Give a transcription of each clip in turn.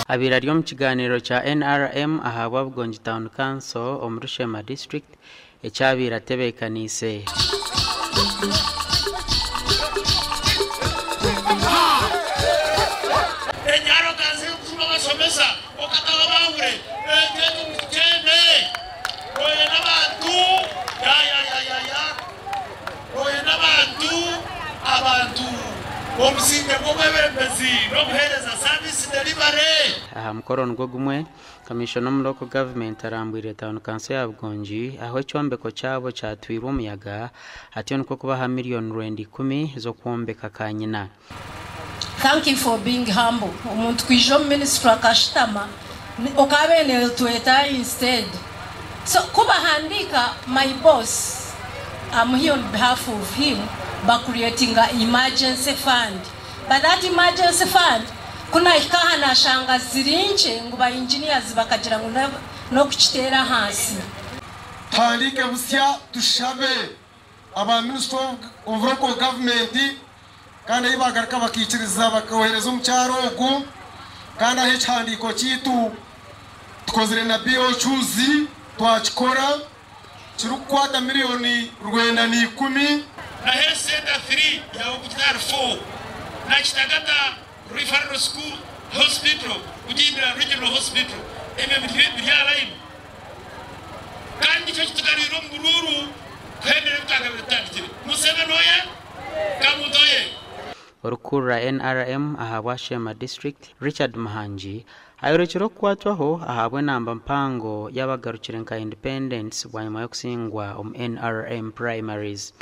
Abaire ari omu kigaaniiro kya NRM ahabwa Bugongi Town Council omuri Sheema District eki abaire atebeekaniise. Egi arrogance y'okujuma abashomesa okataho abaahura egyo egyo mugikyene nooyenda abantu yayayayaya nooyenda abantu abantu omusingye gw'obwebembezi n'obuheereza service delivery. Aha mukoro nigwo gumwe, Kamiishona omu Local Government arambwire Tauni Kanso ya Bugongi ahu ekyombeko kyabo kyatwirwe omuyaga atyo nikwo kubaha miriyoni 900 z'okwombeka kanyina. Thank you for being humble omuntu kwija omu ministry akashutama okaaba notweta instead so kubahandiika my boss am here on behalf of him ba creatinga emergency fund but that emergency fund kunahika aha nashanga ziri nkye ngu ba engineers bakagira ngu nokukiteera ahansi. Tuhandiike busya tushabe aba Ministry of Local Government kandi ahi bagaruka bakaikiriza bakohereza omukyara ogu kandi ahu ekihandiiko kyaitu tukozire na BOQs twakikora kirikukwata miriyoni 910. Na Health Center 3 yaaba kugita ahari 4 na Kitagata Referral School Hospital kugihindura Regional Hospital. Ebyo biri aha line kandi nikyo kitugarwire omu buruuru kuhendera ebi twakabaire tutandikire. Museveni oye! Kamuntu oye! Orikukurira NRM ahabwa Sheema District, Richard Muhangi, ayorekire okukwatwaho ahabw'enamba mpango y'abagarukire nka Independents bwanyima y'okusingwa omu NRM primaries.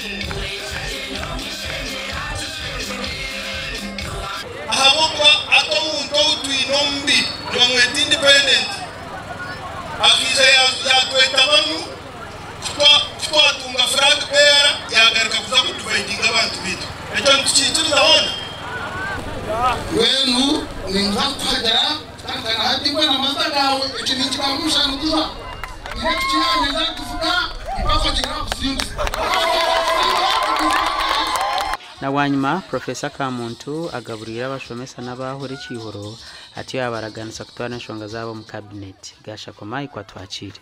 Ahabw'okuba hati omuntu ou twine omubi nibamweta independent akaija yatwetabamu kutwatunga flag bearer yagaruka kuza kudividinga abantu baitu. Ekyo nitukiikiriza hoona? Mbwenu ninza kukuhagira kutandika na hati mbwenu amazita gaawe eki ninkigamba omushana guza. Nyine piki yangye nza kugivuga mpaka ogyende aha businguzi. Na bwanyima, Professor Kamuntu agaburiire abashomesa n'abaahura ekiihuro atyo yaabaraganisa kutwara enshonga zaabo omu Cabinet. Gashakoma Aikwa Twakiire.